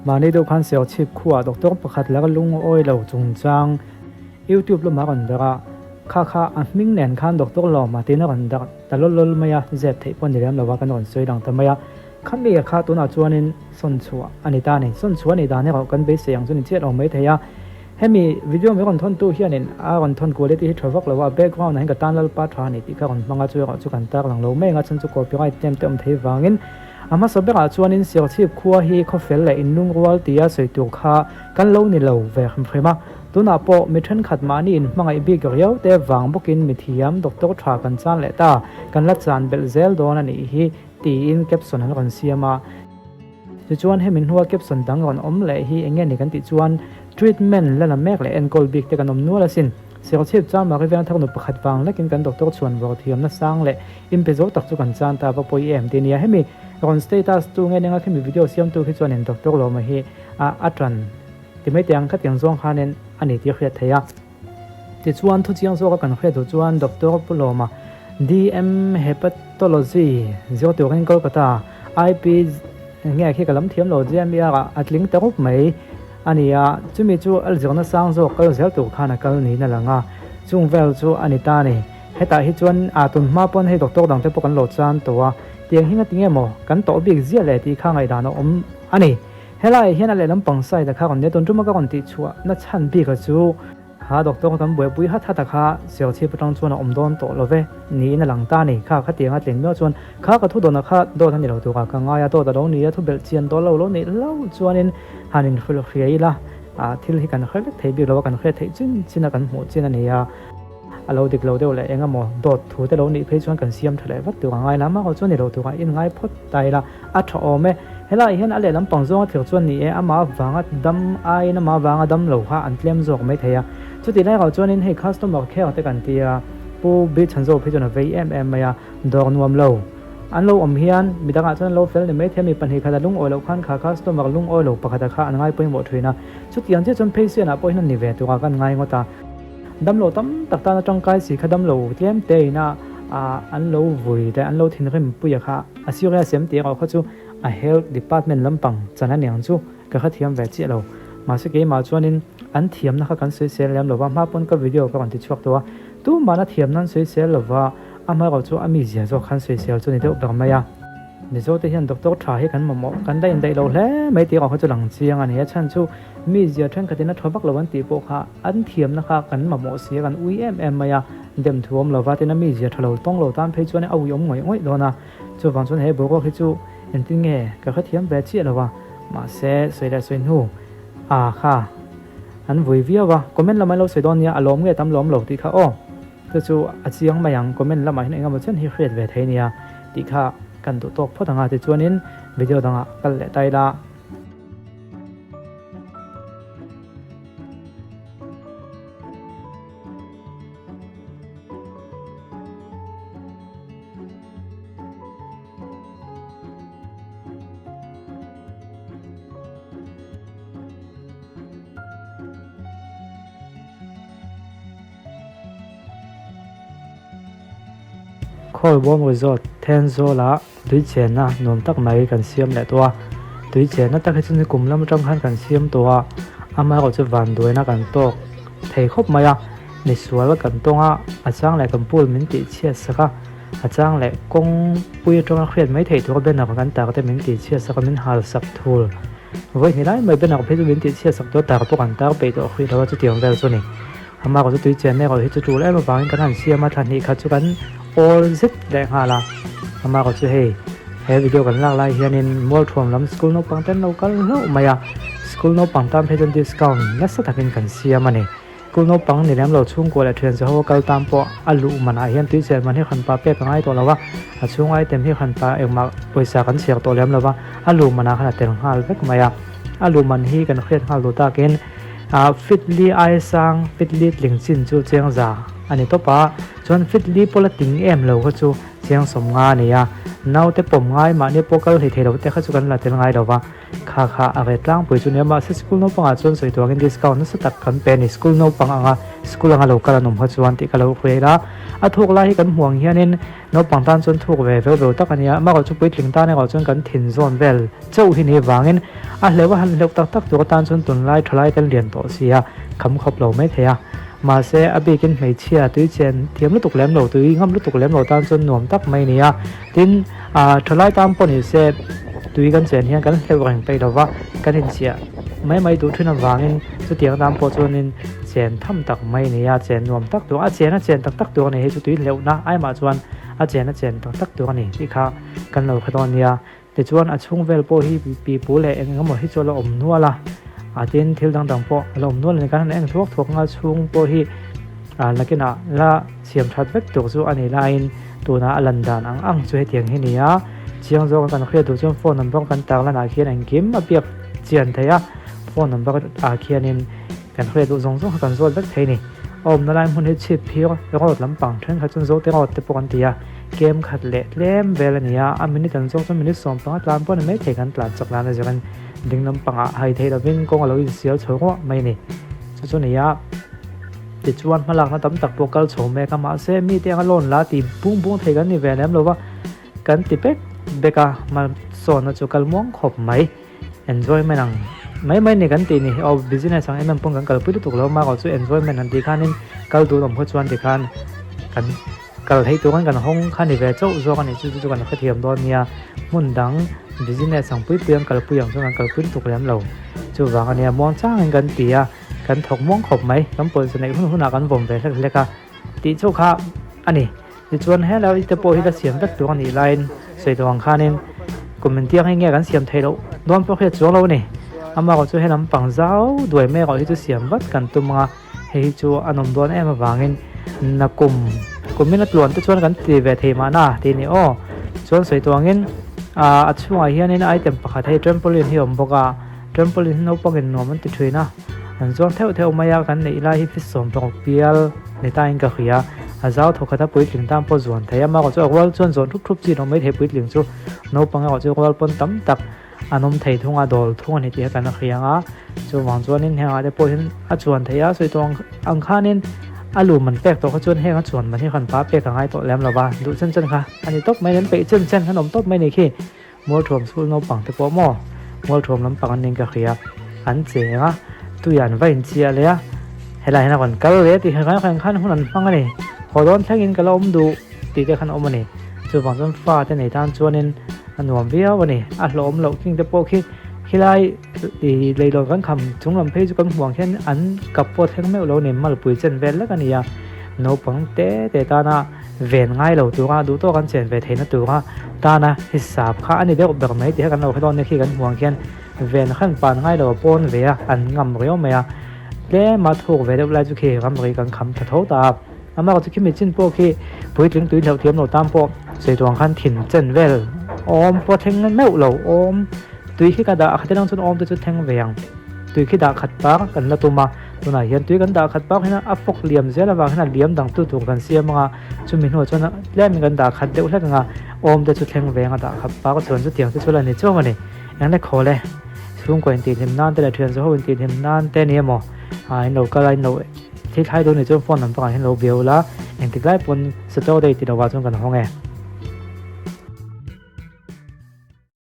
Mahni deuh khan Serchhip khuaah doctor pakhat laka lungawi lo chungchang YouTube lamah a rawn darh a, kha kha a hming nen khan Doctor Lawma tiin a rawn darh ta lawl lawl mai a, zep theih pawh ni lem lova kan rawn sawi lang ta mai a. Khami a kha tunah chuanin sawn chhuah a ni ta a ni. Sawn chhuah a nih dan erawh kan beisei ang chu ni chiah lo mai thei a. Hemi video min rawn thawntu hianin a rawn thawn quality hi tha vak lo a, background ah hian ka tan lalpa tha a ni tih kha a rawn hmang a, chu erawh chu kan tar lang lo mai ang a, chhan chu copyright claim te awm thei vangin a hmasa berah chuanin Serchhip khua hi khawfel leh inlungrual tia sawi tur kha kan lo ni lo ve hrim hrim a. Tunah pawh mi thenkhat mahni inhmangaih bik riau te vang bawkin mithiam doctor tha kan chan leh ta, kan la chan belh zel dawn a nih hi. Tiin caption an rawn siam a. Tichuan hemi hnua caption dang rawn awm leh hi eng nge ni kan tih chuan treatment la la mek leh enkawl bik te kan awm nual asin. Serchhip chuan Mari Vengthar nu pakhat vang lekin kan doctor chhuan vawr thiamna sang leh inpe zo tak chu kan chan ta va pawi em ti nia. Hemi rawn status tu nge nenga khimi video siamtu khi chuanin doctor Lawma hi a a tan ti mai teh ang khatiang zawng khanin a ni tih a hriat theih a. Tichuan thuchiang zawka kan hriat duh chuan Doctor Pu Lawma, DM Hepatology, zir turin Kolkata IP nge khi ka lam thiam lo JMER ah a tling ta rup mai a ni a, chumi chu a zirna sang zawk kal zel tur khan a kal niin a lang a, chung vel chu a ni ta a ni. Hetah hi chuan a tun hma pawn hei doctor dangte pawh kan lo chan tawh a, tiang hi ngatinge maw kan tawh bik ziah leh tih kha ngaihdan a awm a ni. Helaiah hian a lehlam pang side a kha rawn nia, tun tuma ka rawn tih chhuah na chhan bik a chu kha doctor kan buaipui hat hat a kha Serchhip atang chuan a awm dawn tawh lo ve niin a lang ta a ni. Kha khatiang a tlin miau chuan kha ka thu dawn a kha dawt a ni lo turah ka ngai a, dawt a lo ni a, thu belh chian dawn lo lo nih hlauh chuanin han inhrilh hria ila thil hi kan hre vek thei bik lo a, kan hriat theih chin chin a kan hmuh chin a ni a. A lo dik lo deuh leh eng emaw dawt thu te lo nih phei chuan kan siam tha leh vat tur a ngai la, amaherawh chuan ni lo turah in ngai phawt ta ila a tha awm e. Helaiah hian a lehlam pang zawnga thlir chuan ni e, amah avanga dam aiin amah avanga dam lo kha an tlem zawk mai thei a. Chutih lai erawh chuanin hei customer care te kan ti a, Pu Bilchhanzo phei chuan a vei em em mai a, dawr nuam lo an lo awm hian midangah chuan an lo fel ni mai thei a, mi pahnih khat a lungawi loh khan kha customer lungawi lo pakhata kha an ngai pawimawh thin a. Chutiang chiah chuan phei sianah pawh hian a ni ve turah kan ngai ngawt a. Damlo tam tak tana tangkai si kha damlo tlem te ina an lo vui leh an lo thinrim pui a kha a serious em tih erawh kha chu a health department lampang chan a niang chu ka hrethiam ve chiah lo. Mahse keimah chuanin an thiamna kha kan sawisel lem lova hma pawn ka video ka rawn ti chhuak tawh a, tumahna thiamna an sawisel lova amaherawh chu a mizia zawk khan sawisel chu a ni deuh ber mai a. Mizo te hian doctor tha hi kan mamawh kan la indaih lo hle mai tih erawh kha chu lang chiang a ni. A chhan chu mi zia thenkhatin a tha vak lo an tih pawh kha an thiamna kha kan mamawh si a, kan ui em em mai a, dem thu awm lova tin a mi zia tha lo tawng lo tan phei chuan a ui awm ngawih ngawih dawn a. Chuvang chuan he boruak hi chu engtin nge ka hrethiam ve chiah lo a, mahse sawi leh sawi hnu a kha an vui viau a, comment lamah in lo sawi dawn nia a lawm nge tam lawm lo tih kha aw. Chu chu a chiang mai ang, comment lamah hian engemaw chen hi hriat ve thei nia tih kha kan duh tawk phawt ang a, tichuanin video dangah kal leh ta ila. Khawlbawm Resort Thenzawl-ah tui chenna nuam tak mai kan siam leh tawh a, tui chenna tak hi chu nikum lam atang khan kan siam tawh a, amaherawh chu vanduaina kan tawk thei khawp mai a, misual kan tawng a, a chang leh kan pool min tih chhiat sak a, a chang leh kawng pui atanga hriat mai theih tura banner kan tar te min tih chhiat sak a, min hal sak thul. Vawi hnih lai mai banner phei chu min tih chhiat sak tawh a, tar pawh kan tar peih tawh hrih lo a, chutiang vel chu a ni. Amah chu tui chen erawh hi chu tul em avangin kan han siam a, thla hnih khat chu kan awl zet leh nghal a. Amah chu hei he video kan lak lai hianin Mualthuam lam school naupang te an lo kal hlauh mai a, school naupang tan phei chuan discount nasa takin kan siam a ni. School naupang ni lem lo chhungkua leh thian zaho a kal tan pawh a luh manah hian tui chen man hi hran pa pek a ngai tawh lo a, a chhung item hi hran pa engmah pawisa kan chhiar tawh lem lo va, a luh manah khan a tel nghal vek mai a. A luh man hi kan hriat nghal duh takin Ah fit li ai sang fit li tling chin chu cheng za a ni tawp a, chuan fit li pawh la ting em lo kha chu Chiang 50 a ni a, naute pawm ngai mahni pawh kal hlei thei lo te kha chu kan la tel ngai lo va, kha kha a reh tlangpui chu nia mahse school naupangah chuan sawi tuangin discount nasa tak kan pe a ni, school naupang anga school anga lo kal an awm kha chuan tih ka lo hruai la, a thuk lai hi kan hmuh ang hianin naupang tan chuan thuk ve veu veu tak a nia, amaherawh chu puitling tan erawh chuan kan thin zawn vel chauh hi ni vangin a hleuh a han hleuh tak tak tur atan chuan tunlai thalai kan lian tawh si a, kham khawp lo mai thei a. Mahse, a bikin hmeichhia tui chen thiam lutuk lem lo, tui ngam lutuk lem lo tan chuan nuam tak mai a ni a. Tin, ah thalai tan pawh ni se tui kan chen hian kan hleuh reng peih lo va, kan inchiah mai mai duh thin avangin chutiang tan pawh chuanin chen tham tak mai a ni a, chen nuam tak tur, a chen a chen tak tak tur a ni. Hei chu tui hleuhna aimah chuan a chen a chen tak tak tur a ni tih kha kan lo hre dawn nia. Tichuan a chhung vel pawh hi pipu leh eng emaw hi chu a la awm nual a, ah tin thil dang dang pawh a la awm nual a ni. Kan han en thuak thuak nga chhung pawh hi ah nakinah la siam that vek tur chu a ni laiin tunah a lan dan ang ang chu hetiang hi a ni a. Chiang zawk a kan hriat duh chuan phone number kan tar lanah khian engkim a biak chian theih a, phone number ah khianin kan hriat duh zawng zawng kha kan zawt vek thei a ni. A awmna lai hmun hi chhip phir road lampang thenkhat chuan Zote road te pawh kan ti a. Kem khat leh tlem vel a ni a, a minute an zawk chuan minute 15 tlan pawh a ni maithei kan tlan chak nan a zirin ding lampangah hai theih lovin kawng a lo insial chho ruah mai a ni. Chu chu a ni a, tichuan hmalakna tam tak pawh kal chho mek a, mahse mite anga loan la ti bung bung thei kan ni ve lem lo va, kan ti bek bek a, hmasawnna chu kal muang khawp mai. Enjoyment ang mai mai ni kan tih ni, aw business ang em em pawn kan kalpui lutuk lo, mahrawh chu enjoyment han tih khanin kal dun awm khaw chuan tikhan kan. Kal theih turin kan hawng kha ni ve chauh zawk a nih chu chu chu kan hrethiam dawn nia. Hmun dang business ang pui pui an kalpui ang chuan kan kalpui lutuk lem lo. Chuvang a nia muang changin kan ti a, kan thawk muang khawp mai. Kan pawisa neih hun hunah kan vawm ve hlek hlek a tih chu kha a ni. Tichuan helai te pawh hi la siam vek tur a nih laiin sawi tawh ang khanin kum intiang hi nge kan siam theih loh dawn pawh hriat chuang lo a ni. Amaherawh chu he lampang zau duai mai erawh hi chu siam vat kan tum ang a. Hei hi chu a nawm dawn em avangin nakum kumin a tluan te chuan kan ti ve thei mahna tih a ni aw. Chuan sawi tawh angin ah a chhungah hianin item pakhat hei trampoline hi a awm bawk a, trampoline hi naupangin nuam an ti thin a, an zuang theuh theuh mai a, kan neih lai hi feet 60 pial ni tain ka hria, a zau thaw khat a puitling tan pawh zuan thei a, amaherawhchu chu a rual chuan zawn thup thup chi an awm maithei puitling chu naupang erawh chu rual pawn tam tak. An awm thei thung a, dawl thung a ni tih kha kan hria ang a, chuvang chuanin hengah te pawh hian a chuan thei a, sawi tawh ang khanin a lum an pek tawh kha chuan heng a chuan man hi khan pa pek a ngai tawh lem lo va, duh chen chen kha a ni tawp mai, an peih chen chen khan awm tawp mai a ni khi. Mualthuam school naupang te pawh maw Mualthuam lampang an ning ka hria, an cheng a, tui an va inchiah leh a, helai hian a rawn kal leh tih khan khan hun an hmang a ni, haw dawn thlengin ka la awm duh tih te khan a awm a ni. Chuvang chuan fate nei tan chuanin a nuam viau a ni. A hlawhawm loh king te pawh khi khilai ih leilawn kan kham chung lam phei chu kan hmuh ang khian an kap pawh thleng meuh lo a ni. Malpui chen vel lek a ni a, naupang te te tana ven ngai lo tura duh tawk an chen ve theihna tura tana hisap kha a ni deuh ber mai tih kha kan lo hre dawn nia khi kan hmuh ang khian ven khan pan ngai lo a pawn ve a, an ngam riau mai a. Tlema thuk ve deuh lai chu khi ramri kan kham tha tho ta a. Amah chu khimi chin pawh khi puitling tui hlauh thiam lo tan pawh sawi tuang khan thin chen vel awm pawh thleng meuh lo awm tui khi ka dah khat elang chuan awm te chu thleng ve ang tui khi dah khat par kan la tum a tunah hian tui kan dah khat par hian a fawk liam zel avang hian a liam dang tu tur kan siam anga chumi hnuah chuan tlemin kan dah khat deuh hlek anga awm te chu thleng ve anga dah khat par chuan chutiang te chu la ni chuang a ni eng le khawl e chhungkaw intihhlim nan te leh thian zawho intihhlim nan te a ni emaw ah in lo kal a in lo. Thil thlai dawn nih chuan phone number ah hian lo bia ula, engtik lai pawn Saturday ti lovah chuan kan hawng e.